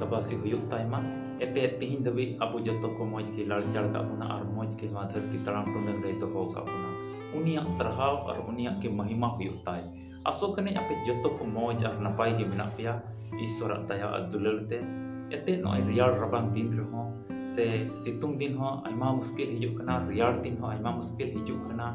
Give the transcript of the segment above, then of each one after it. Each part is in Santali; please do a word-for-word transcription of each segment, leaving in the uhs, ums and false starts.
ᱥᱟᱵᱟᱥᱤ ᱦᱩᱭᱩᱜ ᱛᱟᱭ ᱢᱟ᱾ ᱮᱱᱛᱮᱫ ᱛᱤᱦᱤᱧ ᱫᱷᱟᱹᱵᱤᱡ ᱟᱵᱚ ᱡᱚᱛᱚ ᱠᱚ ᱢᱚᱡᱽ ᱜᱮ ᱞᱟᱲᱪᱟᱲ ᱠᱟᱜ ᱵᱚᱱᱟ ᱟᱨ ᱢᱚᱡᱽ ᱜᱮ ᱱᱚᱣᱟ ᱫᱷᱟᱹᱨᱛᱤ ᱛᱟᱲᱟᱢ ᱴᱩᱰᱟᱹᱝ ᱨᱮᱭ ᱫᱚᱦᱚ ᱟᱠᱟᱫ ᱵᱚᱱᱟ᱾ ᱩᱱᱤᱭᱟᱜ ᱥᱟᱨᱦᱟᱣ ᱟᱨ ᱩᱱᱤᱭᱟᱜ ᱜᱮ ᱢᱚᱦᱤᱢᱟ ᱦᱩᱭᱩᱜ ᱛᱟᱭ᱾ ᱟᱥᱚᱜ ᱠᱟᱹᱱᱟᱹᱧ ᱟᱯᱮ ᱡᱚᱛᱚ ᱠᱚ ᱢᱚᱡᱽ ᱟᱨ ᱱᱟᱯᱟᱭ ᱜᱮ ᱢᱮᱱᱟᱜ ᱯᱮᱭᱟ ᱤᱥᱥᱚᱨᱟᱜ ᱫᱟᱭᱟ ᱟᱨ ᱫᱩᱞᱟᱹᱲ ᱛᱮ᱾ ᱮᱱᱛᱮᱫ ᱱᱚᱜᱼᱚᱭ ᱨᱮᱭᱟᱲ ᱨᱟᱵᱟᱝ ᱫᱤᱱ ᱨᱮᱦᱚᱸ ᱥᱮ ᱥᱤᱛᱩᱝ ᱫᱤᱱ ᱦᱚᱸ ᱟᱭᱢᱟ ᱢᱩᱥᱠᱤᱞ ᱦᱤᱡᱩᱜ ᱠᱟᱱᱟ, ᱨᱮᱭᱟᱲ ᱫᱤᱱ ᱦᱚᱸ ᱟᱭᱢᱟ ᱢᱩᱥᱠᱤᱞ ᱦᱤᱡᱩᱜ ᱠᱟᱱᱟ,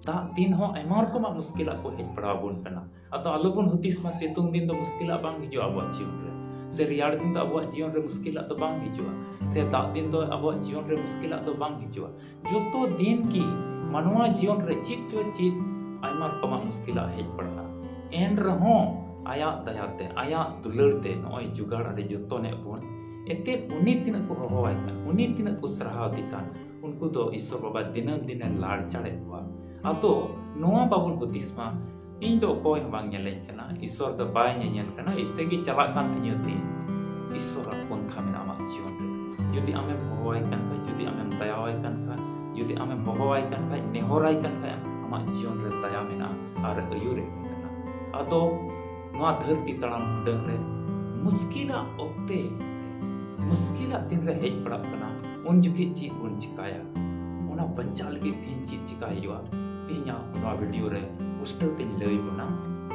ᱫᱟᱜ ᱫᱤᱱ ᱦᱚᱸ ᱟᱭᱢᱟ ᱨᱚᱠᱚᱢᱟᱜ ᱢᱩᱥᱠᱤᱞᱟᱜ ᱠᱚ ᱦᱮᱡ ᱯᱟᱲᱟᱣ ᱟᱵᱚᱱ ᱠᱟᱱᱟ᱾ ᱟᱫᱚ ᱟᱞᱚᱵᱚᱱ ᱦᱩᱫᱤᱥ ᱢᱟ ᱥᱤᱛᱩᱝ ᱫᱤᱱ ᱫᱚ ᱢᱩᱥᱠᱤᱞᱟᱜ ᱵᱟᱝ ᱦᱤᱡᱩᱜᱼᱟ ᱟᱵᱚᱣᱟᱜ ᱡᱤᱭᱚᱱ ᱨᱮ, ᱥᱮ ᱨᱮᱭᱟᱲ ᱫᱤᱱ ᱫᱚ ᱟᱵᱚᱣᱟᱜ ᱡᱤᱭᱚᱱ ᱨᱮ ᱢᱩᱥᱠᱤᱞᱟᱜ ᱫᱚ ᱵᱟᱝ ᱦᱤᱡᱩᱜᱼᱟ, ᱥᱮ ᱫᱟᱜ ᱫᱤᱱ ᱫᱚ ᱟᱵᱚᱣᱟᱜ ᱡᱤᱭᱚᱱ ᱨᱮ ᱢᱩᱥᱠᱤᱞᱟᱜ ᱫᱚ ᱵᱟᱝ ᱦᱤᱡᱩᱜᱼᱟ᱾ ᱡᱚᱛᱚ ᱫᱤᱱ ᱜᱮ ᱢᱟᱱᱣᱟ ᱡᱤᱭᱚᱱ ᱨᱮ ᱪᱮᱫ ᱪᱚ ᱪᱮᱫ ᱟᱭᱢᱟ ᱨᱚᱠᱚᱢᱟᱜ ᱢᱩᱥᱠᱤᱞᱟᱜ ᱦᱮᱡ ᱯᱟᱲᱟᱜᱼᱟ᱾ ᱮᱱ ᱨᱮᱦᱚᱸ ᱟᱭᱟᱜ ᱫᱟᱭᱟᱛᱮ, ᱟᱭᱟᱜ ᱫᱩᱞᱟᱹᱲ ᱛᱮ ᱱᱚᱜᱼᱚᱭ ᱡᱩᱜᱟᱲ ᱟᱨᱮ ᱡᱚᱛᱚᱱᱮᱫ ᱵᱚᱱ᱾ ᱮᱱᱛᱮᱫ ᱩᱱᱤ ᱛᱤᱱᱟᱹᱜ ᱠᱚ ᱦᱚᱦᱚᱣᱟᱭ ᱠᱟᱱ, ᱩᱱᱤ ᱛᱤᱱᱟᱹᱜ ᱠᱚ ᱥᱟᱨᱦᱟᱣ ᱫᱮ ᱠᱟᱱ, ᱩᱱᱠᱩ ᱫᱚ ᱤᱥᱥᱚᱨ ᱵᱟᱵᱟ ᱫᱤᱱᱟᱹᱢ ᱫᱤᱱᱮ ᱞᱟᱲᱪᱟᱲᱮᱫ ᱠᱚᱣᱟ᱾ ᱟᱫᱚ ᱱᱚᱣᱟ ᱵᱟᱵᱚᱱ ᱦᱩᱫᱤᱥ ᱢᱟ, ᱤᱧ ᱫᱚ ᱚᱠᱚᱭ ᱦᱚᱸ ᱵᱟᱝ ᱧᱮᱞᱮᱧ ᱠᱟᱱᱟ, ᱤᱥᱥᱚᱨ ᱫᱚ ᱵᱟᱭ ᱧᱮᱧᱮᱞ ᱠᱟᱱᱟ, ᱮᱭᱥᱮ ᱜᱮ ᱪᱟᱞᱟᱜ ᱠᱟᱱ ᱛᱤᱧᱟᱹ ᱫᱤᱱ᱾ ᱤᱥᱥᱚᱨᱟᱜ ᱯᱚᱱᱛᱷᱟ ᱢᱮᱱᱟᱜᱼᱟ ᱟᱢᱟᱜ ᱡᱤᱭᱚᱱ ᱨᱮ᱾ ᱡᱩᱫᱤ ᱟᱢᱮᱢ ᱦᱚᱦᱚᱣᱟᱭ ᱠᱟᱱ ᱠᱷᱟᱡ, ᱡᱩᱫᱤ ᱟᱢᱮᱢ ᱫᱟᱭᱟᱣᱟᱭ ᱠᱟᱱ ᱠᱷᱟᱡ, ᱡᱩᱫᱤ ᱟᱢᱮᱢ ᱦᱚᱦᱚᱣᱟᱭ ᱠᱟᱱ ᱠᱷᱟᱡ, ᱱᱮᱦᱚᱨᱟᱭ ᱠᱟᱱ ᱠᱷᱟᱡ, ᱟᱢᱟᱜ ᱡᱤᱭᱚᱱ ᱨᱮ ᱫᱟᱭᱟ ᱢᱮᱱᱟᱜᱼᱟ ᱟᱨ ᱟᱹᱭᱩᱨᱮ ᱮᱢ ᱠᱟᱱᱟ᱾ ᱟᱫᱚ ᱱᱚᱣᱟ ᱫᱷᱟᱹᱨᱛᱤ ᱛᱟᱲᱟᱢ ᱴᱩᱰᱟᱹᱝ ᱨᱮ ᱢᱩᱥᱠᱤᱞᱟᱜ ᱚᱠᱛᱮ, ᱢᱩᱥᱠᱤᱞᱟᱜ ᱫᱤᱱ ᱨᱮ ᱦᱮᱡ ᱯᱟᱲᱟᱜ ᱠᱟᱱᱟ, ᱩᱱ ᱡᱚᱠᱷᱮᱡ ᱪᱮᱫ ᱵᱚᱱ ᱪᱤᱠᱟᱭᱟ? ᱚᱱᱟ ᱵᱟᱧᱪᱟᱣ ᱞᱟᱹᱜᱤᱫ ᱛᱮᱦᱮᱧ ᱪᱮᱫ ᱪᱤᱠᱟᱭ ᱦᱩᱭᱩᱜᱼᱟ? ᱛᱮᱦᱮᱧᱟᱜ ᱱᱚᱣᱟ ᱵᱷᱤᱰᱤᱭᱳ ᱨᱮ ᱯᱩᱥᱴᱟᱹᱣ ᱛᱮᱧ ᱞᱟᱹᱭ ᱵᱚᱱᱟ᱾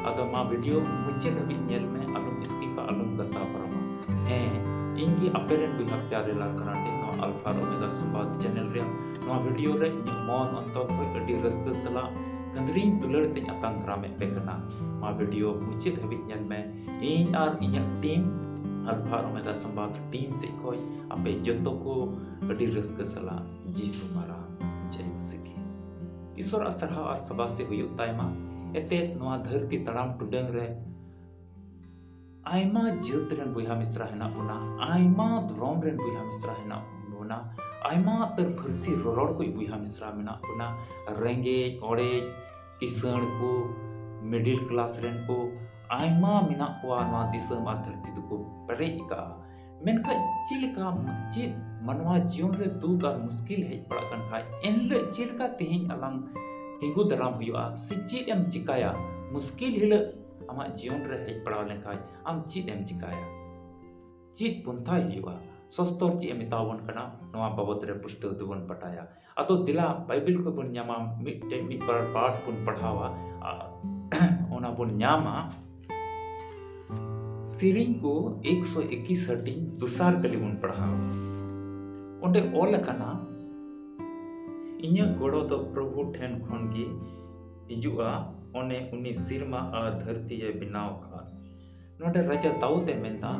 ᱟᱫᱚ ᱢᱟ ᱵᱷᱤᱰᱤᱭᱳ ᱢᱩᱪᱟᱹᱫ ᱦᱟᱹᱵᱤᱡ ᱧᱮᱞ ᱢᱮ, ᱟᱞᱚᱢ ᱥᱠᱤᱯᱟ, ᱟᱞᱚᱢ ᱜᱟᱥᱟᱣ ᱯᱟᱨᱚᱢᱟ᱾ ᱦᱮᱸ, ᱤᱧ ᱜᱮ ᱟᱯᱮ ᱨᱮᱱ ᱵᱚᱭᱦᱟ ᱯᱮᱭᱟᱨᱮᱞᱟᱞ ᱢᱟᱨᱟᱱᱰᱤ, ᱱᱚᱣᱟ ᱟᱞᱯᱷᱟ ᱟᱨ ᱳᱢᱮᱜᱟ ᱥᱚᱢᱵᱟᱫ ᱪᱮᱱᱮᱞ ᱨᱮ ᱱᱚᱣᱟ ᱵᱷᱤᱰᱤᱭᱳ ᱨᱮ ᱤᱧᱟᱹᱜ ᱢᱚᱱ ᱚᱱᱛᱚᱨ ᱠᱷᱚᱱ ᱟᱹᱰᱤ ᱨᱟᱹᱥᱠᱟᱹ ᱥᱟᱞᱟᱜ ᱠᱷᱟᱹᱫᱽᱨᱤᱧ ᱫᱩᱞᱟᱹᱲ ᱛᱮᱧ ᱟᱛᱟᱝ ᱫᱟᱨᱟᱢᱮᱫ ᱯᱮ ᱠᱟᱱᱟ᱾ ᱢᱟ ᱵᱷᱤᱰᱤᱭᱳ ᱢᱩᱪᱟᱹᱫ ᱦᱟᱹᱵᱤᱡ ᱧᱮᱞ ᱢᱮ᱾ ᱤᱧ ᱟᱨ ᱤᱧᱟᱹᱜ ᱴᱤᱢ, ᱟᱞᱯᱷᱟ ᱟᱨ ᱳᱢᱮᱜᱟ ᱥᱚᱢᱵᱟᱫ ᱴᱤᱢ ᱥᱮᱫ ᱠᱷᱚᱱ ᱟᱯᱮ ᱡᱚᱛᱚ ᱠᱚ ᱟᱹᱰᱤ ᱨᱟᱹᱥᱠᱟᱹ ᱥᱟᱞᱟᱜ ᱡᱤᱥᱩ ᱢᱟᱨᱟᱝ ᱡᱟᱭ ᱢᱟᱹᱥᱤ ᱠᱤ᱾ ᱤᱥᱚᱨᱟᱜ ᱥᱟᱨᱦᱟᱣ ᱟᱨ ᱥᱟᱵᱟᱥᱤ ᱦᱩᱭᱩᱜ ᱛᱟᱭᱢᱟ᱾ ᱮᱱᱛᱮᱫ ᱱᱚᱣᱟ ᱫᱷᱟᱹᱨᱛᱤ ᱛᱟᱲᱟᱢ ᱴᱩᱰᱟᱹᱝ ᱨᱮ ᱟᱭᱢᱟ ᱡᱟᱹᱛ ᱨᱮᱱ ᱵᱚᱭᱦᱟ ᱢᱤᱥᱨᱟ ᱦᱮᱱᱟᱜ ᱵᱚᱱᱟ, ᱟᱭᱢᱟ ᱫᱷᱚᱨᱚᱢ ᱨᱮᱱ ᱵᱚᱭᱦᱟ ᱢᱤᱥᱨᱟ ᱦᱮᱱᱟᱜ ᱵᱚᱱᱟ, ᱟᱭᱢᱟ ᱩᱛᱟᱹᱨ ᱯᱟᱹᱨᱥᱤ ᱨᱚᱨᱚᱲ ᱠᱚ ᱵᱚᱭᱦᱟ ᱢᱤᱥᱨᱟ ᱢᱮᱱᱟᱜ ᱵᱚᱱᱟ᱾ ᱨᱮᱸᱜᱮᱡ ᱚᱲᱮᱡ, ᱠᱤᱥᱟᱹᱬ ᱠᱚ, ᱢᱤᱰᱤᱞ ᱠᱞᱟᱥ ᱨᱮᱱ ᱠᱚ ᱟᱭᱢᱟ ᱢᱮᱱᱟᱜ ᱠᱚᱣᱟ᱾ ᱱᱚᱣᱟ ᱫᱤᱥᱚᱢ ᱟᱨ ᱫᱷᱟᱹᱨᱛᱤ ᱫᱚᱠᱚ ᱯᱮᱨᱮᱡ ᱟᱠᱟᱫᱼᱟ᱾ ᱢᱮᱱᱠᱷᱟᱱ ᱪᱮᱫ ᱞᱮᱠᱟ, ᱪᱮᱫ ᱢᱟᱱᱣᱟ ᱡᱤᱭᱚᱱ ᱨᱮ ᱫᱩᱠ ᱟᱨ ᱢᱩᱥᱠᱤᱞ ᱦᱮᱡ ᱯᱟᱲᱟᱜ ᱠᱟᱱ ᱠᱷᱟᱡ, ᱮᱱᱦᱤᱞᱳᱜ ᱪᱮᱫ ᱞᱮᱠᱟ ᱛᱮᱦᱮᱧ ᱟᱞᱟᱝ ᱛᱤᱸᱜᱩ ᱫᱟᱨᱟᱢ ᱦᱩᱭᱩᱜᱼᱟ, ᱥᱮ ᱪᱮᱫ ᱮᱢ ᱪᱤᱠᱟᱭᱟ? ᱢᱩᱥᱠᱤᱞ ᱦᱤᱞᱳᱜ ᱟᱢᱟᱜ ᱡᱤᱭᱚᱱ ᱨᱮ ᱦᱮᱡ ᱯᱟᱲᱟᱣ ᱞᱮᱱᱠᱷᱟᱡ ᱟᱢ ᱪᱮᱫ ᱮᱢ ᱪᱤᱠᱟᱭᱟ? ᱪᱮᱫ ᱯᱚᱱᱛᱷᱟᱭ ᱦᱩᱭᱩᱜᱼᱟ? ᱥᱚᱥᱛᱚᱨ ᱪᱮᱫ ᱮ ᱢᱮᱛᱟᱣᱟᱵᱚᱱ ᱠᱟᱱᱟ, ᱱᱚᱣᱟ ᱵᱟᱵᱚᱛ ᱨᱮ ᱯᱩᱥᱴᱟᱹᱣ ᱛᱮᱵᱚᱱ ᱵᱟᱰᱟᱭᱟ᱾ ᱟᱫᱚ ᱫᱮᱞᱟ, ᱵᱟᱭᱵᱮᱞ ᱠᱷᱚᱱ ᱵᱚᱱ ᱧᱟᱢᱟ, ᱢᱤᱫᱴᱮᱱ, ᱢᱤᱫ ᱵᱟᱨ ᱯᱟᱴ ᱵᱚᱱ ᱯᱟᱲᱦᱟᱣᱟ᱾ ᱟᱨ ᱚᱱᱟ ᱵᱚᱱ ᱧᱟᱢᱟ ᱥᱮᱨᱮᱧ ᱠᱚ ᱮᱠᱥᱚ ᱮᱠᱤᱥ ᱦᱟᱹᱴᱤᱧ ᱫᱚᱥᱟᱨ ᱠᱟᱹᱞᱤ ᱵᱚᱱ ᱯᱟᱲᱦᱟᱣᱟ᱾ ᱚᱸᱰᱮ ᱚᱞ ᱟᱠᱟᱱᱟ, "ᱤᱧᱟᱹᱜ ᱜᱚᱲᱚ ᱫᱚ ᱯᱨᱚᱵᱷᱩ ᱴᱷᱮᱱ ᱠᱷᱚᱱ ᱜᱮ ᱦᱤᱡᱩᱜᱼᱟ, ᱚᱱᱮ ᱩᱱᱤ ᱥᱮᱨᱢᱟ ᱟᱨ ᱫᱷᱟᱹᱨᱛᱤᱭᱮ ᱵᱮᱱᱟᱣ ᱟᱠᱟᱫ᱾" ᱱᱚᱰᱮ ᱨᱟᱡᱟ ᱫᱟᱣᱩᱫ ᱮ ᱢᱮᱱᱫᱟ,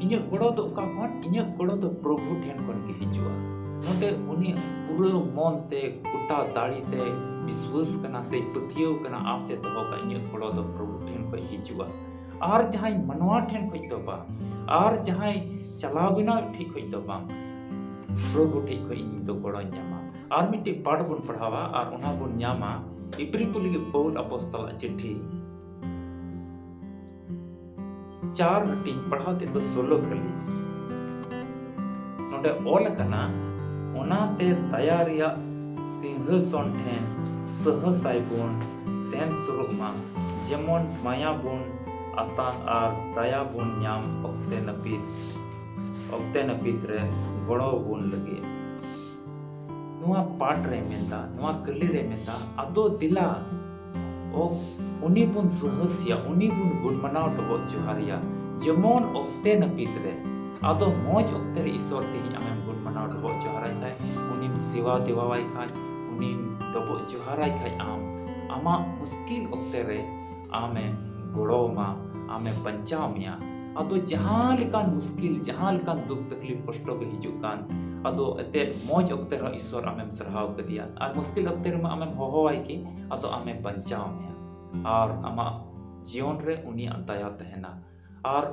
"ᱤᱧᱟᱹᱜ ᱜᱚᱲᱚ ᱫᱚ ᱚᱠᱟ ᱠᱷᱚᱱ? ᱤᱧᱟᱹᱜ ᱜᱚᱲᱚ ᱫᱚ ᱯᱨᱚᱵᱷᱩ ᱴᱷᱮᱱ ᱠᱷᱚᱱ ᱜᱮ ᱦᱤᱡᱩᱜᱼᱟ᱾" ᱱᱚᱰᱮ ᱩᱱᱤ ᱯᱩᱨᱟᱹ ᱢᱚᱱ ᱛᱮ, ᱜᱚᱴᱟ ᱫᱟᱲᱮ ᱛᱮ ᱵᱤᱥᱣᱟᱹᱥ ᱠᱟᱱᱟ ᱥᱮ ᱯᱟᱹᱛᱭᱟᱹᱣ ᱠᱟᱱᱟ, ᱟᱥ ᱮ ᱫᱚᱦᱚ ᱠᱟᱜ, "ᱤᱧᱟᱹᱜ ᱜᱚᱲᱚ ᱫᱚ ᱯᱨᱚᱵᱷᱩ ᱴᱷᱮᱱ ᱠᱷᱚᱱ ᱦᱤᱡᱩᱜᱼᱟ, ᱟᱨ ᱡᱟᱦᱟᱸᱭ ᱢᱟᱱᱣᱟ ᱴᱷᱮᱱ ᱠᱷᱚᱱ ᱫᱚ ᱵᱟᱝ, ᱟᱨ ᱡᱟᱦᱟᱸᱭ ᱪᱟᱞᱟᱣ ᱵᱮᱱᱟᱣ ᱴᱷᱮᱱ ᱠᱷᱚᱱ ᱫᱚ ᱵᱟᱝ, ᱯᱨᱚᱵᱷᱩ ᱴᱷᱮᱱ ᱠᱷᱚᱱ ᱤᱧ ᱫᱚ ᱜᱚᱲᱚᱧ ᱧᱟᱢᱟ᱾" ᱟᱨ ᱢᱤᱫᱴᱤᱡ ᱯᱟᱴ ᱵᱚᱱ ᱯᱟᱲᱦᱟᱣᱟ ᱟᱨ ᱚᱱᱟ ᱵᱚᱱ ᱧᱟᱢᱟ ᱤᱵᱨᱤ ᱠᱚ ᱞᱟᱹᱜᱤᱫ ᱯᱟᱹᱣᱩᱞ ᱟᱯᱚᱥᱛᱚᱞᱟᱜ ᱪᱤᱴᱷᱤ, ᱪᱟᱨ ᱦᱟᱹᱴᱤᱧ, ᱯᱟᱲᱦᱟᱣ ᱛᱮᱫ ᱫᱚ ᱥᱳᱞᱳ ᱠᱟᱹᱞᱤ᱾ ᱱᱚᱰᱮ ᱚᱞ ᱟᱠᱟᱱᱟ, "ᱚᱱᱟᱛᱮ ᱫᱟᱭᱟ ᱨᱮᱭᱟᱜ ᱥᱤᱝᱦᱟᱥᱚᱱ ᱴᱷᱮᱱ ᱥᱟᱹᱦᱟᱹᱥᱟᱭ ᱵᱚᱱ ᱥᱮᱱ ᱥᱩᱨᱩᱜ ᱢᱟ, ᱡᱮᱢᱚᱱ ᱢᱟᱭᱟ ᱵᱚᱱ ᱟᱛᱟᱝ ᱟᱨ ᱫᱟᱭᱟ ᱵᱚᱱ ᱧᱟᱢ ᱚᱠᱛᱮ ᱱᱟᱹᱯᱤᱛ, ᱚᱠᱛᱮ ᱱᱟᱹᱯᱤᱛ ᱨᱮ ᱜᱚᱲᱚ ᱵᱚᱱ ᱞᱟᱹᱜᱤᱫ᱾" ᱱᱚᱣᱟ ᱯᱟᱴ ᱨᱮ ᱢᱮᱱᱫᱟ, ᱱᱚᱣᱟ ᱠᱟᱹᱞᱤ ᱨᱮ ᱢᱮᱱᱫᱟ, ᱟᱫᱚ ᱫᱮᱞᱟ, ᱚ, ᱩᱱᱤ ᱵᱚᱱ ᱥᱟᱹᱦᱟᱹᱥᱤᱭᱟ, ᱩᱱᱤ ᱵᱚᱱ ᱜᱩᱱ ᱢᱟᱱᱟᱣ ᱰᱚᱵᱚᱜ ᱡᱚᱦᱟᱨᱤᱭᱟ, ᱡᱮᱢᱚᱱ ᱚᱠᱛᱮ ᱱᱟᱹᱯᱤᱛ ᱨᱮ᱾ ᱟᱫᱚ ᱢᱚᱡᱽ ᱚᱠᱛᱮ ᱨᱮ ᱤᱥᱚᱨ ᱛᱮᱦᱮᱧ ᱟᱢᱮᱢ ᱜᱩᱱ ᱢᱟᱱᱟᱣ ᱰᱚᱵᱚᱜ ᱡᱚᱦᱟᱨᱟᱭ ᱠᱷᱟᱡ, ᱩᱱᱤᱢ ᱥᱮᱣᱟ ᱫᱮᱣᱟᱣᱟᱭ ᱠᱷᱟᱡ, ᱩᱱᱤᱢ ᱰᱚᱵᱚᱜ ᱡᱚᱦᱟᱨᱟᱭ ᱠᱷᱟᱡ, ᱟᱢ ᱟᱢᱟᱜ ᱢᱩᱥᱠᱤᱞ ᱚᱠᱛᱮ ᱨᱮ ᱟᱢᱮ ᱜᱚᱲᱚ ᱟᱢᱟ, ᱟᱢᱮ ᱵᱟᱧᱪᱟᱣ ᱢᱮᱭᱟ᱾ ᱟᱫᱚ ᱡᱟᱦᱟᱸ ᱞᱮᱠᱟᱱ ᱢᱩᱥᱠᱤᱞ, ᱡᱟᱦᱟᱸ ᱞᱮᱠᱟᱱ ᱫᱩᱠ ᱛᱟᱠᱞᱤᱯ ᱠᱚᱥᱴᱚ ᱜᱮ ᱦᱤᱡᱩᱜ ᱠᱟᱱ, ᱟᱫᱚ ᱮᱱᱛᱮᱫ ᱢᱚᱡᱽ ᱚᱠᱛᱮ ᱨᱮᱦᱚᱸ ᱤᱥᱚᱨ ᱟᱢᱮᱢ ᱥᱟᱨᱦᱟᱣ ᱠᱮᱫᱮᱭᱟ, ᱟᱨ ᱢᱩᱥᱠᱤᱞ ᱚᱠᱛᱮ ᱨᱮᱢᱟ ᱟᱢᱮᱢ ᱦᱚᱦᱚᱣᱟᱭ ᱜᱮ, ᱟᱫᱚ ᱟᱢᱮ ᱵᱟᱧᱪᱟᱣ ᱢᱮᱭᱟ, ᱟᱨ ᱟᱢᱟᱜ ᱡᱤᱭᱚᱱ ᱨᱮ ᱩᱱᱤᱭᱟᱜ ᱫᱟᱭᱟ ᱛᱟᱦᱮᱱᱟ᱾ ᱟᱨ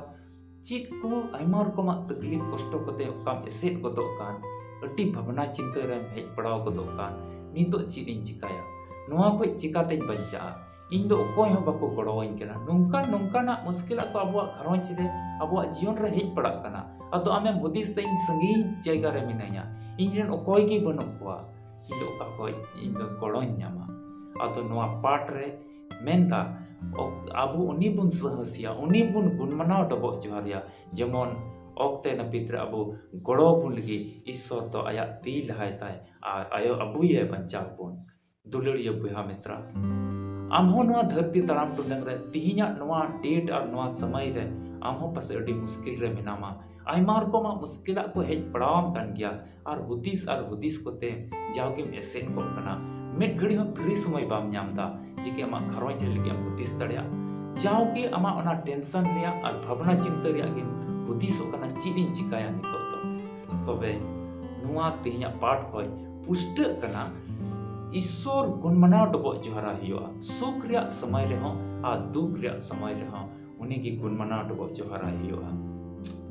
ᱪᱮᱫ ᱠᱚ ᱟᱭᱢᱟ ᱨᱚᱠᱚᱢᱟᱜ ᱛᱟᱠᱞᱤᱯ ᱠᱚᱥᱴᱚ ᱠᱟᱛᱮ ᱚᱠᱟᱢ ᱮᱥᱮᱫ ᱜᱚᱫᱚᱜ ᱠᱟᱱ, ᱟᱹᱰᱤ ᱵᱷᱟᱵᱽᱱᱟ ᱪᱤᱱᱛᱟᱹ ᱨᱮᱢ ᱦᱮᱡ ᱯᱟᱲᱟᱣ ᱜᱚᱫᱚᱜ ᱠᱟᱱ, ᱱᱤᱛᱚᱜ ᱪᱮᱫ ᱤᱧ ᱪᱤᱠᱟᱹᱭᱟ? ᱱᱚᱣᱟ ᱠᱷᱚᱡ ᱪᱤᱠᱟᱛᱮᱧ ᱵᱟᱧᱪᱟᱜᱼᱟ? ᱤᱧ ᱫᱚ ᱚᱠᱚᱭ ᱦᱚᱸ ᱵᱟᱠᱚ ᱜᱚᱲᱚᱣᱟᱹᱧ ᱠᱟᱱᱟ᱾ ᱱᱚᱝᱠᱟᱱ, ᱱᱚᱝᱠᱟᱱᱟᱜ ᱢᱩᱥᱠᱤᱞ ᱟᱠᱚ ᱟᱵᱚᱣᱟᱜ ᱜᱷᱟᱨᱚᱸᱡᱽ ᱨᱮ, ᱟᱵᱚᱣᱟᱜ ᱡᱤᱭᱚᱱ ᱨᱮ ᱦᱮᱡ ᱯᱟᱲᱟᱜ ᱠᱟᱱᱟ᱾ ᱟᱫᱚ ᱟᱢᱮᱢ ᱦᱩᱫᱤᱥ ᱫᱟ, "ᱤᱧ ᱥᱟᱺᱜᱤᱧ ᱡᱟᱭᱜᱟ ᱨᱮ ᱢᱤᱱᱟᱹᱧᱟ, ᱤᱧ ᱨᱮᱱ ᱚᱠᱚᱭ ᱜᱮ ᱵᱟᱹᱱᱩᱜ ᱠᱚᱣᱟ, ᱤᱧ ᱫᱚ ᱚᱠᱟ ᱠᱷᱚᱡ ᱤᱧ ᱫᱚ ᱜᱚᱲᱚᱧ ᱧᱟᱢᱟ?" ᱟᱫᱚ ᱱᱚᱣᱟ ᱯᱟᱴ ᱨᱮ ᱢᱮᱱᱫᱟ, ᱚᱠ-, ᱟᱵᱚ ᱩᱱᱤ ᱵᱚᱱ ᱥᱟᱹᱦᱟᱹᱥᱤᱭᱟ, ᱩᱱᱤ ᱵᱚᱱ ᱜᱩᱱ ᱢᱟᱱᱟᱣ ᱰᱚᱵᱚᱜ ᱡᱚᱦᱟᱨᱤᱭᱟ, ᱡᱮᱢᱚᱱ ᱚᱠᱛᱮ ᱱᱟᱹᱯᱤᱛ ᱨᱮ ᱟᱵᱚ ᱜᱚᱲᱚ ᱟᱵᱚᱱ ᱞᱟᱹᱜᱤᱫ ᱤᱥᱥᱚᱨ ᱫᱚ ᱟᱭᱟᱜ ᱛᱤ ᱞᱟᱦᱟᱭ ᱛᱟᱭ ᱟᱨ ᱟᱭᱳ ᱟᱵᱚᱭᱮ ᱵᱟᱧᱪᱟᱣ ᱵᱚᱱ᱾ ᱫᱩᱞᱟᱹᱲᱤᱭᱟᱹ ᱵᱚᱭᱦᱟ ᱢᱤᱥᱨᱟ, ᱟᱢ ᱦᱚᱸ ᱱᱚᱣᱟ ᱫᱷᱟᱹᱨᱛᱤ ᱛᱟᱲᱟᱢ ᱴᱩᱰᱟᱹᱝ ᱨᱮ ᱛᱤᱦᱤᱧᱟᱜ ᱱᱚᱣᱟ date ᱟᱨ ᱱᱚᱣᱟ ᱥᱚᱢᱚᱭ ᱨᱮ ᱟᱢ ᱦᱚᱸ ᱯᱟᱥᱮᱡ ᱟᱹᱰᱤ ᱢᱩᱥᱠᱤᱞ ᱨᱮ ᱢᱮᱱᱟᱢᱟ᱾ ᱟᱭᱢᱟ ᱨᱚᱠᱚᱢᱟᱜ ᱢᱩᱥᱠᱤᱞᱟᱜ ᱠᱚ ᱦᱮᱡ ᱯᱟᱲᱟᱣᱟᱢ ᱠᱟᱱ ᱜᱮᱭᱟ ᱟᱨ ᱦᱩᱫᱤᱥ ᱟᱨ ᱦᱩᱫᱤᱥ ᱠᱚᱛᱮ ᱡᱟᱣᱜᱮᱢ ᱮᱥᱮᱫ ᱠᱚᱜ ᱠᱟᱱᱟ᱾ ᱢᱤᱫ ᱜᱷᱟᱹᱲᱤ ᱦᱚᱸ free ᱥᱚᱢᱚᱭ ᱵᱟᱢ ᱧᱟᱢ ᱮᱫᱟ ᱡᱮ ᱠᱤ ᱟᱢᱟᱜ ᱜᱷᱟᱨᱚᱸᱡᱽ ᱨᱮ ᱞᱟᱹᱜᱤᱫ ᱮᱢ ᱦᱩᱫᱤᱥ ᱫᱟᱲᱮᱭᱟᱜᱼᱟ᱾ ᱡᱟᱣᱜᱮ ᱟᱢᱟᱜ ᱚᱱᱟ tension ᱨᱮᱭᱟᱜ ᱟᱨ ᱵᱷᱟᱵᱽᱱᱟ ᱪᱤᱱᱛᱟᱹ ᱨᱮᱭᱟᱜ ᱜᱮᱢ ᱦᱩᱫᱤᱥᱚᱜ ᱠᱟᱱᱟ, ᱪᱮᱫ ᱤᱧ ᱪᱤᱠᱟᱹᱭᱟ ᱱᱤᱛᱚᱜ ᱫᱚ? ᱛᱚᱵᱮ ᱱᱚᱣᱟ ᱛᱮᱦᱮᱧᱟᱜ ᱯᱟᱴ ᱠᱷᱚᱱ ᱯᱩᱥᱴᱟᱹᱜ ᱠᱟᱱᱟ, ᱤᱥᱥᱚᱨ ᱜᱩᱱ ᱢᱟᱱᱟᱣ ᱰᱚᱵᱚᱜ ᱡᱚᱦᱟᱨᱟᱭ ᱦᱩᱭᱩᱜᱼᱟ, ᱥᱩᱠ ᱨᱮᱭᱟᱜ ᱥᱚᱢᱚᱭ ᱨᱮᱦᱚᱸ ᱟᱨ ᱫᱩᱠ ᱨᱮᱭᱟᱜ ᱥᱚᱢᱚᱭ ᱨᱮᱦᱚᱸ ᱩᱱᱤ ᱜᱮ ᱜᱩᱱ ᱢᱟᱱᱟᱣ ᱰᱚᱵᱚᱜ ᱡᱚᱦᱟᱨᱟᱭ ᱦᱩᱭᱩᱜᱼᱟ᱾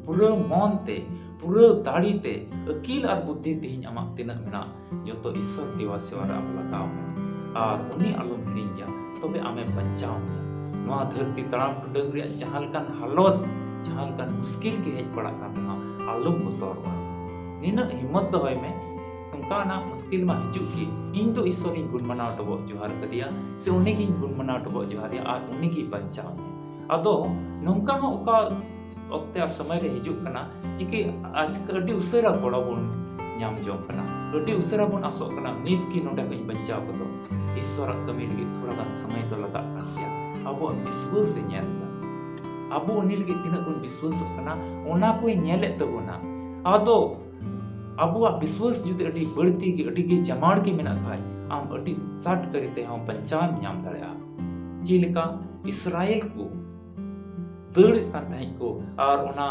ᱯᱩᱨᱟᱹ ᱢᱚᱱ ᱛᱮ, ᱯᱩᱨᱟᱹ ᱫᱟᱲᱮ ᱛᱮ, ᱟᱹᱠᱤᱞ ᱟᱨ ᱵᱩᱫᱽᱫᱷᱤ ᱛᱮᱦᱮᱧ ᱟᱢᱟᱜ ᱛᱤᱱᱟᱹᱜ ᱢᱮᱱᱟᱜ, ᱡᱚᱛᱚ ᱤᱥᱥᱚᱨ ᱫᱮᱣᱟ ᱥᱮᱣᱟ ᱨᱮ ᱟᱢ ᱞᱟᱜᱟᱣ ᱢᱮ ᱟᱨ ᱩᱱᱤ ᱟᱞᱚᱢ ᱦᱤᱲᱤᱧ ᱜᱮᱭᱟ, ᱛᱚᱵᱮ ᱟᱢᱮ ᱵᱟᱧᱪᱟᱣ ᱢᱮᱭᱟ᱾ ᱱᱚᱣᱟ ᱫᱷᱟᱹᱨᱛᱤ ᱛᱟᱲᱟᱢ ᱴᱩᱰᱟᱹᱝ ᱨᱮᱭᱟᱜ ᱡᱟᱦᱟᱸ ᱞᱮᱠᱟᱱ ᱦᱟᱞᱚᱛ, ᱡᱟᱦᱟᱸ ᱞᱮᱠᱟᱱ ᱢᱩᱥᱠᱤᱞ ᱜᱮ ᱦᱮᱡ ᱯᱟᱲᱟᱜ ᱠᱟᱱ ᱨᱮᱦᱚᱸ, ᱟᱞᱚᱢ ᱵᱚᱛᱚᱨᱚᱜᱼᱟ᱾ ᱱᱤᱱᱟᱹᱜ ᱦᱤᱢᱢᱚᱛ ᱫᱚᱦᱚᱭ ᱢᱮ, ᱱᱚᱝᱠᱟᱱᱟᱜ ᱢᱩᱥᱠᱤᱞ ᱢᱟ ᱦᱤᱡᱩᱜ ᱜᱮ, ᱤᱧ ᱫᱚ ᱤᱥᱥᱚᱨᱤᱧ ᱜᱩᱱ ᱢᱟᱱᱟᱣ ᱰᱚᱵᱚᱜ ᱡᱚᱦᱟᱨ ᱠᱟᱫᱮᱭᱟ, ᱥᱮ ᱩᱱᱤᱜᱤᱧ ᱜᱩᱱ ᱢᱟᱱᱟᱣ ᱰᱚᱵᱚᱜ ᱡᱚᱦᱟᱨᱮᱭᱟ ᱟᱨ ᱩᱱᱤᱜᱮ ᱵᱟᱧᱪᱟᱣ ᱢᱮᱭᱟ᱾ ᱟᱫᱚ ᱱᱚᱝᱠᱟ ᱦᱚᱸ ᱚᱠᱟ ᱚᱠᱛᱮ ᱟᱨ ᱥᱚᱢᱚᱭ ᱨᱮ ᱦᱤᱡᱩᱜ ᱠᱟᱱᱟ ᱡᱮ ᱠᱤ ᱟᱪᱠᱟ ᱟᱹᱰᱤ ᱩᱥᱟᱹᱨᱟ ᱜᱚᱲᱚ ᱵᱚᱱ ᱧᱟᱢ ᱡᱚᱝ ᱠᱟᱱᱟ, ᱟᱹᱰᱤ ᱩᱥᱟᱹᱨᱟ ᱵᱚᱱ ᱟᱥᱚᱜ ᱠᱟᱱᱟ, ᱱᱤᱛ ᱜᱮ ᱱᱚᱰᱮ ᱠᱷᱚᱱ ᱤᱧ ᱵᱟᱧᱪᱟᱣ ᱜᱚᱫᱚᱜ᱾ ᱤᱥᱥᱚᱨᱟᱜ ᱠᱟᱹᱢᱤ ᱞᱟᱹᱜᱤᱫ ᱛᱷᱚᱲᱟ ᱜᱟᱱ ᱥᱚᱢᱚᱭ ᱫᱚ ᱞᱟᱜᱟᱜ ᱠᱟᱱ ᱜᱮᱭᱟ᱾ ᱟᱵᱚᱣᱟᱜ ᱵᱤᱥᱣᱟᱹᱥ ᱮ ᱧᱮᱞ ᱮᱫᱟ, ᱟᱵᱚ ᱩᱱᱤ ᱞᱟᱹᱜᱤᱫ ᱛᱤᱱᱟᱹᱜ ᱵᱚᱱ ᱵᱤᱥᱣᱟᱹᱥᱚᱜ ᱠᱟᱱᱟ, ᱚᱱᱟ ᱠᱚᱭ ᱧᱮᱞᱮᱫ ᱛᱟᱵᱚᱱᱟ᱾ ᱟᱫᱚ ᱟᱵᱚᱣᱟᱜ ᱵᱤᱥᱣᱟᱹᱥ ᱡᱩᱫᱤ ᱟᱹᱰᱤ ᱵᱟᱹᱲᱛᱤ ᱜᱮ, ᱟᱹᱰᱤ ᱜᱮ ᱡᱟᱢᱟᱲ ᱜᱮ ᱢᱮᱱᱟᱜ ᱠᱷᱟᱡ, ᱟᱢ ᱟᱹᱰᱤ ᱥᱟᱴ ᱠᱟᱹᱨᱤ ᱛᱮᱦᱚᱸ ᱵᱟᱧᱪᱟᱣ ᱮᱢ ᱧᱟᱢ ᱫᱟᱲᱮᱭᱟᱜᱼᱟ᱾ ᱡᱮᱞᱮᱠᱟ ᱤᱥᱨᱟᱭᱮᱞ ᱠᱚ ᱫᱟᱹᱲᱮᱫ ᱠᱟᱱ ᱛᱟᱦᱮᱸᱫ ᱠᱚ ᱟᱨ ᱚᱱᱟ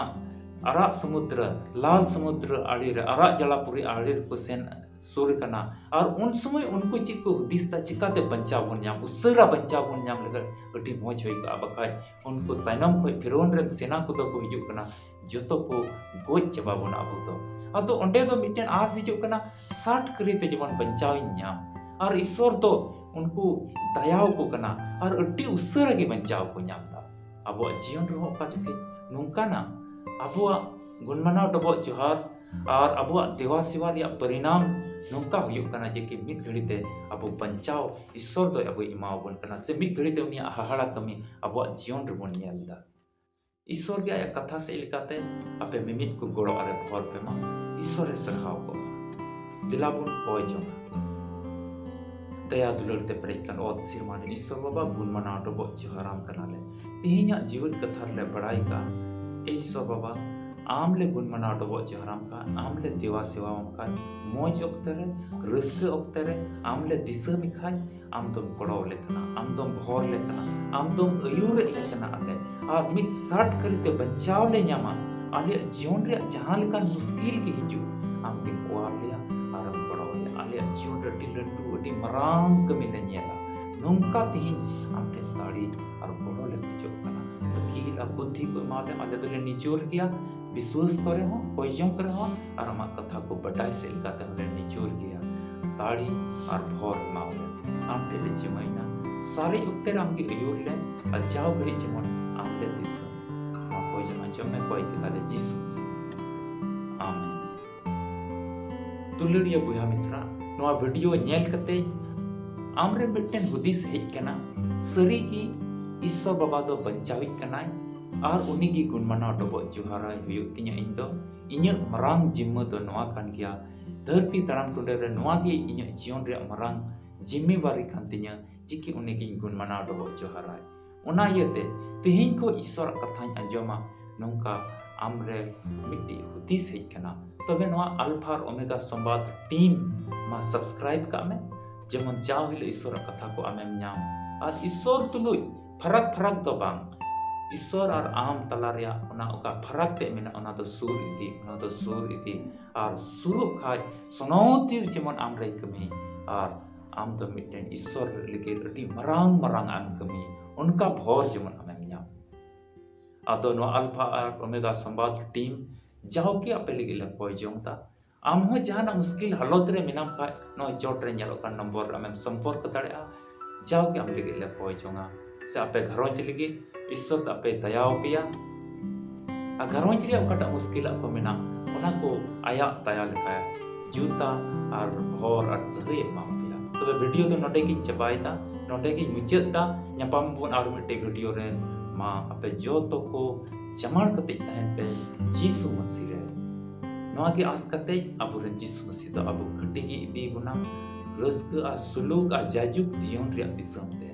ᱟᱨᱟᱜ ᱥᱚᱢᱩᱫᱨᱚ, ᱞᱟᱞ ᱥᱚᱢᱩᱫᱨᱚ ᱟᱲᱮ ᱨᱮ, ᱟᱨᱟᱜ ᱡᱟᱞᱟᱯᱩᱨᱤ ᱟᱲᱮ ᱨᱮᱠᱚ ᱥᱮᱱ ᱥᱩᱨ ᱠᱟᱱᱟ᱾ ᱟᱨ ᱩᱱ ᱥᱚᱢᱚᱭ ᱩᱱᱠᱩ ᱪᱮᱫ ᱠᱚ ᱦᱩᱫᱤᱥ ᱫᱟ, ᱪᱤᱠᱟᱛᱮ ᱵᱟᱧᱪᱟᱣ ᱵᱚᱱ ᱧᱟᱢ, ᱩᱥᱟᱹᱨᱟ ᱵᱟᱧᱪᱟᱣ ᱵᱚᱱ ᱧᱟᱢ ᱞᱮᱠᱷᱟᱱ ᱟᱹᱰᱤ ᱢᱚᱡᱽ ᱦᱩᱭ ᱠᱚᱜᱼᱟ, ᱵᱟᱠᱷᱟᱡ ᱩᱱᱠᱩ ᱛᱟᱭᱱᱚᱢ ᱠᱷᱚᱱ ᱯᱷᱤᱨᱚᱱ ᱨᱮᱱ ᱥᱮᱱᱟ ᱠᱚᱫᱚ ᱠᱚ ᱦᱤᱡᱩᱜ ᱠᱟᱱᱟ, ᱡᱚᱛᱚ ᱠᱚ ᱜᱚᱡ ᱪᱟᱵᱟ ᱵᱚᱱᱟ ᱟᱵᱚ ᱫᱚ᱾ ᱟᱫᱚ ᱚᱸᱰᱮ ᱫᱚ ᱢᱤᱫᱴᱮᱱ ᱟᱥ ᱦᱤᱡᱩᱜ ᱠᱟᱱᱟ, ᱥᱟᱴ ᱠᱟᱹᱨᱤ ᱛᱮ ᱡᱮᱢᱚᱱ ᱵᱟᱧᱪᱟᱣ ᱤᱧ ᱧᱟᱢ᱾ ᱟᱨ ᱤᱥᱥᱚᱨ ᱫᱚ ᱩᱱᱠᱩ ᱫᱟᱭᱟ ᱟᱠᱚ ᱠᱟᱱᱟ ᱟᱨ ᱟᱹᱰᱤ ᱩᱥᱟᱹᱨᱟ ᱜᱮ ᱵᱟᱧᱪᱟᱣ ᱠᱚ ᱧᱟᱢ ᱮᱫᱟ᱾ ᱟᱵᱚᱣᱟᱜ ᱡᱤᱭᱚᱱ ᱨᱮᱦᱚᱸ ᱚᱠᱟ ᱡᱚᱠᱷᱮᱡ ᱱᱚᱝᱠᱟᱱᱟᱜ ᱟᱵᱚᱣᱟᱜ ᱜᱩᱱᱢᱟᱱᱟᱣ ᱰᱚᱵᱚᱜ ᱡᱚᱦᱟᱨ ᱟᱨ ᱟᱵᱚᱣᱟᱜ ᱫᱮᱣᱟ ᱥᱮᱣᱟ ᱨᱮᱭᱟᱜ ᱯᱚᱨᱤᱱᱟᱢ ᱱᱚᱝᱠᱟ ᱦᱩᱭᱩᱜ ᱠᱟᱱᱟ ᱡᱮ ᱠᱤ ᱢᱤᱫ ᱜᱷᱟᱹᱲᱤ ᱛᱮ ᱟᱵᱚ ᱵᱟᱧᱪᱟᱣ ᱤᱥᱥᱚᱨ ᱫᱚᱭ ᱟᱵᱚᱭ ᱮᱢᱟᱣᱟᱵᱚᱱ ᱠᱟᱱᱟ, ᱥᱮ ᱢᱤᱫ ᱜᱷᱟᱹᱲᱤ ᱛᱮ ᱩᱱᱤᱭᱟᱜ ᱦᱟᱦᱟᱲᱟ ᱠᱟᱹᱢᱤ ᱟᱵᱚᱣᱟᱜ ᱡᱤᱭᱚᱱ ᱨᱮᱵᱚᱱ ᱧᱮᱞ ᱮᱫᱟ᱾ ᱤᱥᱥᱚᱨ ᱜᱮ ᱟᱭᱟᱜ ᱠᱟᱛᱷᱟ ᱥᱮᱫ ᱞᱮᱠᱟᱛᱮ ᱟᱯᱮ ᱢᱤᱢᱤᱫ ᱠᱚ ᱜᱚᱲᱚ ᱟᱨᱮ ᱵᱷᱚᱨ ᱯᱮ ᱢᱟ᱾ ᱤᱥᱥᱚᱨᱮ ᱥᱟᱨᱦᱟᱣ ᱠᱚᱜ ᱢᱟ᱾ ᱫᱮᱞᱟ ᱵᱚᱱ ᱠᱚᱭ ᱡᱚᱝᱟ᱾ ᱫᱟᱭᱟ ᱫᱩᱞᱟᱹᱲ ᱛᱮ ᱯᱮᱨᱮᱡ ᱠᱟᱱ ᱚᱛ ᱥᱮᱨᱢᱟ ᱨᱮᱱ ᱤᱥᱥᱚᱨ ᱵᱟᱵᱟ, ᱜᱩᱱ ᱢᱟᱱᱟᱣ ᱰᱚᱵᱚᱜ ᱡᱚᱦᱟᱨᱟᱢ ᱠᱟᱱᱟᱞᱮ᱾ ᱛᱮᱦᱮᱧᱟᱜ ᱡᱤᱣᱮᱫ ᱠᱟᱛᱷᱟ ᱨᱮᱞᱮ ᱵᱟᱲᱟᱭ ᱠᱟᱜ, ᱮ ᱤᱥᱥᱚᱨ ᱵᱟᱵᱟ, ᱟᱢ ᱞᱮ ᱜᱩᱱ ᱢᱟᱱᱟᱣ ᱰᱚᱵᱚᱜ ᱡᱚᱦᱟᱨᱟᱢ ᱠᱟᱱ, ᱟᱢ ᱞᱮ ᱫᱮᱣᱟ ᱥᱮᱣᱟᱣᱟᱢ ᱠᱟᱱ, ᱢᱚᱡᱽ ᱚᱠᱛᱮ ᱨᱮ, ᱨᱟᱹᱥᱠᱟᱹ ᱚᱠᱛᱮ ᱨᱮ ᱟᱢ ᱞᱮ ᱫᱤᱥᱟᱹ ᱢᱮᱠᱷᱟᱱ, ᱟᱢ ᱫᱚᱢ ᱜᱚᱲᱚ ᱞᱮ ᱠᱟᱱᱟ, ᱟᱢ ᱫᱚᱢ ᱵᱷᱚᱨ ᱞᱮ ᱠᱟᱱᱟ, ᱟᱢ ᱫᱚᱢ ᱟᱹᱭᱩᱨᱮᱫ ᱞᱮ ᱠᱟᱱᱟ ᱟᱞᱮ᱾ ᱟᱨ ᱢᱤᱫ ᱥᱟᱴ ᱠᱟᱹᱨᱤᱛᱮ ᱵᱟᱧᱪᱟᱣ ᱞᱮ ᱧᱟᱢᱟ, ᱟᱞᱮᱭᱟᱜ ᱡᱤᱭᱚᱱ ᱨᱮᱭᱟᱜ ᱡᱟᱦᱟᱸ ᱞᱮᱠᱟᱱ ᱢᱩᱥᱠᱤᱞ ᱜᱮ ᱦᱤᱡᱩᱜ, ᱟᱢ ᱜᱮᱢ ᱚᱣᱟᱨ ᱞᱮᱭᱟ ᱟᱨᱮᱢ ᱜᱚᱲᱚ ᱞᱮᱭᱟ᱾ ᱟᱞᱮᱭᱟᱜ ᱡᱤᱭᱚᱱ ᱨᱮ ᱟᱹᱰᱤ ᱞᱟᱹᱴᱩ, ᱟᱹᱰᱤ ᱢᱟᱨᱟᱝ ᱠᱟᱹᱢᱤ ᱞᱮ ᱧᱮᱞᱟ᱾ ᱱᱚᱝᱠᱟ ᱛᱮᱦᱮᱧ ᱟᱢ ᱴᱷᱮᱱ ᱫᱟᱲᱮ ᱟᱨ ᱜᱚᱲᱚ ᱞᱮ ᱠᱷᱚᱡᱚᱜ ᱠᱟᱱᱟ᱾ ᱟᱹᱠᱤᱞ ᱟᱨ ᱵᱩᱫᱽᱫᱷᱤ ᱠᱚ ᱮᱢᱟ ᱞᱮᱢ, ᱟᱞᱮ ᱫᱚᱞᱮ ᱱᱤᱡᱚᱨ ᱜᱮᱭᱟ, ᱵᱤᱥᱣᱟᱹᱥ ᱠᱚᱨᱮ ᱦᱚᱸ, ᱠᱚᱭ ᱡᱚᱝ ᱠᱚᱨᱮ ᱦᱚᱸ, ᱟᱨ ᱟᱢᱟᱜ ᱠᱟᱛᱷᱟ ᱠᱚ ᱵᱟᱰᱟᱭ ᱥᱮᱫ ᱞᱮᱠᱟᱛᱮ ᱦᱚᱸᱞᱮ ᱱᱤᱡᱚᱨ ᱜᱮᱭᱟ᱾ ᱫᱟᱲᱮ ᱟᱨ ᱵᱷᱚᱨ ᱮᱢᱟ ᱞᱮᱢ᱾ ᱟᱢ ᱴᱷᱮᱱ ᱞᱮ ᱡᱤᱢᱟᱹᱭᱮᱱᱟ᱾ ᱥᱟᱨᱮᱡ ᱚᱠᱛᱮ ᱨᱮ ᱟᱢ ᱜᱮ ᱟᱹᱭᱩᱨ ᱞᱮᱢ, ᱟᱨ ᱡᱟᱣ ᱜᱷᱟᱹᱲᱤᱡ ᱡᱮᱢᱚᱱ ᱟᱢ ᱞᱮ ᱫᱤᱥᱟᱹ᱾ ᱱᱚᱣᱟ ᱠᱚ ᱡᱮᱢᱚᱱ ᱟᱸᱡᱚᱢ ᱢᱮ, ᱠᱚᱭ ᱠᱮᱫᱟᱞᱮ ᱡᱤᱥᱩ ᱢᱟᱹᱥᱤ᱾ ᱟᱢᱮᱱ᱾ ᱫᱩᱞᱟᱹᱲᱤᱭᱟᱹ ᱵᱚᱭᱦᱟ ᱢᱤᱥᱨᱟ, ᱱᱚᱣᱟ ᱵᱷᱤᱰᱤᱭᱳ ᱧᱮᱞ ᱠᱟᱛᱮ ᱟᱢᱨᱮ ᱢᱤᱫᱴᱮᱱ ᱦᱩᱫᱤᱥ ᱦᱮᱡ ᱠᱟᱱᱟ, ᱥᱟᱹᱨᱤ ᱜᱮ ᱤᱥᱥᱚᱨ ᱵᱟᱵᱟ ᱫᱚ ᱵᱟᱧᱪᱟᱣᱤᱡ ᱠᱟᱱᱟᱭ ᱟᱨ ᱩᱱᱤ ᱜᱮ ᱜᱩᱱ ᱢᱟᱱᱟᱣ ᱰᱚᱵᱚᱜ ᱡᱚᱦᱟᱨᱟᱭ ᱦᱩᱭᱩᱜ ᱛᱤᱧᱟ᱾ ᱤᱧ ᱫᱚ ᱤᱧᱟᱹᱜ ᱢᱟᱨᱟᱝ ᱡᱤᱢᱢᱟᱹ ᱫᱚ ᱱᱚᱣᱟ ᱠᱟᱱ ᱜᱮᱭᱟ, ᱫᱷᱟᱹᱨᱛᱤ ᱛᱟᱲᱟᱢ ᱴᱩᱰᱟᱹ ᱨᱮ ᱱᱚᱣᱟ ᱜᱮ ᱤᱧᱟᱹᱜ ᱡᱤᱭᱚᱱ ᱨᱮᱭᱟᱜ ᱢᱟᱨᱟᱝ ᱡᱤᱢᱢᱮᱣᱟᱨᱤ ᱠᱟᱱ ᱛᱤᱧᱟᱹ, ᱪᱤᱠᱟᱹ ᱩᱱᱤ ᱜᱤᱧ ᱜᱩᱱ ᱢᱟᱱᱟᱣ ᱰᱚᱵᱚᱜ ᱡᱚᱦᱟᱨᱟᱭ᱾ ᱚᱱᱟ ᱤᱭᱟᱹᱛᱮ ᱛᱮᱦᱮᱧ ᱠᱷᱚᱱ ᱤᱥᱥᱚᱨᱟᱜ ᱠᱟᱛᱷᱟᱧ ᱟᱸᱡᱚᱢᱟ, ᱱᱚᱝᱠᱟ ᱟᱢᱨᱮ ᱢᱤᱫᱴᱤᱡ ᱦᱩᱫᱤᱥ ᱦᱮᱡ ᱠᱟᱱᱟ, ᱛᱚᱵᱮ ᱱᱚᱣᱟ ᱟᱞᱯᱷᱟ ᱟᱨ ᱳᱢᱮᱜᱟ ᱥᱚᱢᱵᱟᱫ ᱴᱤᱢ ᱢᱟ ᱥᱟᱵᱥᱠᱨᱟᱭᱤᱵ ᱠᱟᱜ ᱢᱮ, ᱡᱮᱢᱚᱱ ᱡᱟᱣ ᱦᱤᱞᱳᱜ ᱤᱥᱥᱚᱨᱟᱜ ᱠᱟᱛᱷᱟ ᱠᱚ ᱟᱢᱮᱢ ᱧᱟᱢ᱾ ᱟᱨ ᱤᱥᱥᱚᱨ ᱛᱩᱞᱩᱡ ᱯᱷᱟᱨᱟᱠ ᱯᱷᱟᱨᱟᱠ ᱫᱚ ᱵᱟᱝ, ᱤᱥᱥᱚᱨ ᱟᱨ ᱟᱢ ᱛᱟᱞᱟ ᱨᱮᱭᱟᱜ ᱚᱱᱟ ᱚᱠᱟ ᱯᱷᱟᱨᱟᱠ ᱛᱮ ᱢᱮᱱᱟᱜ, ᱚᱱᱟ ᱫᱚ ᱥᱩᱨ ᱤᱫᱤ, ᱚᱱᱟ ᱫᱚ ᱥᱩᱨ ᱤᱫᱤ᱾ ᱟᱨ ᱥᱩᱨᱩᱜ ᱠᱷᱟᱡ ᱥᱚᱱᱚᱛᱤ ᱡᱮᱢᱚᱱ ᱟᱢ ᱨᱮᱭ ᱠᱟᱹᱢᱤ, ᱟᱨ ᱟᱢ ᱫᱚ ᱢᱤᱫᱴᱮᱱ ᱤᱥᱥᱚᱨ ᱞᱟᱹᱜᱤᱫ ᱟᱹᱰᱤ ᱢᱟᱨᱟᱝ ᱢᱟᱨᱟᱝ ᱟᱜ ᱮᱢ ᱠᱟᱹᱢᱤ, ᱚᱱᱠᱟ ᱵᱷᱚᱨ ᱡᱮᱢᱚᱱ ᱟᱢᱮᱢ ᱧᱟᱢ᱾ ᱟᱫᱚ ᱱᱚᱣᱟ ᱟᱞᱯᱷᱟ ᱟᱨ ᱳᱢᱮᱜᱟ ᱥᱚᱢᱵᱟᱫ ᱴᱤᱢ ᱡᱟᱣᱜᱮ ᱟᱯᱮ ᱞᱟᱹᱜᱤᱫ ᱞᱮ ᱠᱚᱭ ᱡᱚᱝ ᱫᱟ᱾ ᱟᱢ ᱦᱚᱸ ᱡᱟᱦᱟᱱᱟᱜ ᱢᱩᱥᱠᱤᱞ ᱦᱟᱞᱚᱛ ᱨᱮ ᱢᱮᱱᱟᱢ ᱠᱷᱟᱡ, ᱱᱚᱜᱼᱚᱭ ᱪᱚᱴ ᱨᱮ ᱧᱮᱞᱚᱜ ᱠᱟᱱ ᱱᱚᱢᱵᱚᱨ ᱨᱮ ᱟᱢᱮᱢ ᱥᱚᱢᱯᱚᱨᱠ ᱫᱟᱲᱮᱭᱟᱜᱼᱟ᱾ ᱡᱟᱣᱜᱮ ᱟᱢ ᱞᱟᱹᱜᱤᱫ ᱞᱮ ᱠᱚᱭ ᱡᱚᱝᱟ, ᱥᱮ ᱟᱯᱮ ᱜᱷᱟᱨᱚᱸᱡᱽ ᱞᱟᱹᱜᱤᱫ ᱤᱥᱥᱚᱨ ᱫᱚ ᱟᱯᱮ ᱫᱟᱭᱟᱣᱟᱯᱮᱭᱟ᱾ ᱟᱨ ᱜᱷᱟᱨᱚᱸᱡᱽ ᱨᱮᱭᱟᱜ ᱚᱠᱟᱴᱟᱜ ᱢᱩᱥᱠᱤᱞᱟᱜ ᱠᱚ ᱢᱮᱱᱟᱜ, ᱚᱱᱟ ᱠᱚ ᱟᱭᱟᱜ ᱫᱟᱭᱟ ᱞᱮᱠᱟᱭ ᱡᱩᱛᱟ ᱟᱨ ᱵᱷᱚᱨ ᱟᱨ ᱥᱟᱹᱦᱟᱹᱭ ᱮᱢᱟ ᱯᱮᱭᱟ᱾ ᱛᱚᱵᱮ ᱵᱷᱤᱰᱤᱭᱳ ᱫᱚ ᱱᱚᱰᱮ ᱜᱤᱧ ᱪᱟᱵᱟᱭᱮᱫᱟ, ᱱᱚᱰᱮ ᱜᱤᱧ ᱢᱩᱪᱟᱹᱫ ᱫᱟ᱾ ᱧᱟᱯᱟᱢ ᱟᱵᱚᱱ ᱟᱨ ᱢᱤᱫᱴᱮᱡ ᱵᱷᱤᱰᱤᱭᱳ ᱨᱮ᱾ ᱢᱟ ᱟᱯᱮ ᱡᱚᱛᱚ ᱠᱚ ᱪᱟᱢᱟᱲ ᱠᱟᱛᱮ ᱛᱟᱦᱮᱱ ᱯᱮ ᱡᱤᱥᱩ ᱢᱟᱹᱥᱤ ᱨᱮ᱾ ᱱᱚᱣᱟ ᱜᱮ ᱟᱥ ᱠᱟᱛᱮ ᱟᱵᱚᱨᱮᱱ ᱡᱤᱥᱩ ᱢᱟᱹᱥᱤ ᱫᱚ ᱟᱵᱚ ᱠᱷᱟᱹᱴᱤ ᱜᱮ ᱤᱫᱤ ᱵᱚᱱᱟ ᱨᱟᱹᱥᱠᱟᱹ ᱟᱨ ᱥᱩᱞᱩᱠ ᱟᱨ ᱡᱟᱭᱡᱩᱜᱽ ᱡᱤᱭᱚᱱ ᱨᱮᱭᱟᱜ ᱫᱤᱥᱚᱢ ᱛᱮ᱾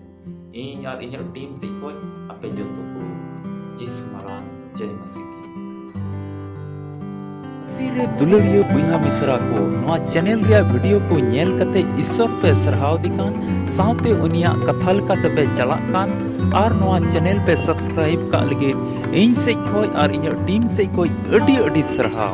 ᱤᱧ ᱟᱨ ᱤᱧᱟᱹᱜ ᱴᱤᱢ ᱥᱮᱫ ᱠᱷᱚᱱ ᱟᱯᱮ ᱡᱚᱛᱚ ᱠᱚ ᱡᱤᱥᱩ ᱢᱟᱨᱟᱝ ᱡᱟᱭ ᱢᱟᱹᱥᱤ ᱠᱤ᱾ ᱢᱟᱹᱥᱤ ᱨᱮ ᱫᱩᱞᱟᱹᱲᱤᱭᱟᱹ ᱵᱚᱭᱦᱟ ᱢᱤᱥᱨᱟ ᱠᱚ, ᱱᱚᱣᱟ ᱪᱮᱱᱮᱞ ᱨᱮᱭᱟᱜ ᱵᱷᱤᱰᱤᱭᱳ ᱠᱚ ᱧᱮᱞ ᱠᱟᱛᱮ ᱤᱥᱥᱚᱨ ᱯᱮ ᱥᱟᱨᱦᱟᱣ ᱫᱮ ᱠᱟᱱ, ᱥᱟᱶᱛᱮ ᱩᱱᱤᱭᱟᱜ ᱠᱟᱛᱷᱟ ᱞᱮᱠᱟ ᱛᱮᱯᱮ ᱪᱟᱞᱟᱜ ᱠᱟᱱ, ᱟᱨ ᱱᱚᱣᱟ ᱪᱮᱱᱮᱞ ᱯᱮ ᱥᱟᱵᱥᱠᱨᱟᱭᱤᱵ ᱠᱟᱜ ᱞᱟᱹᱜᱤᱫ ᱤᱧ ᱥᱮᱫ ᱠᱷᱚᱱ ᱟᱨ ᱤᱧᱟᱹᱜ ᱴᱤᱢ ᱥᱮᱫ ᱠᱷᱚᱱ ᱟᱹᱰᱤ ᱟᱹᱰᱤ ᱥᱟᱨᱦᱟᱣ᱾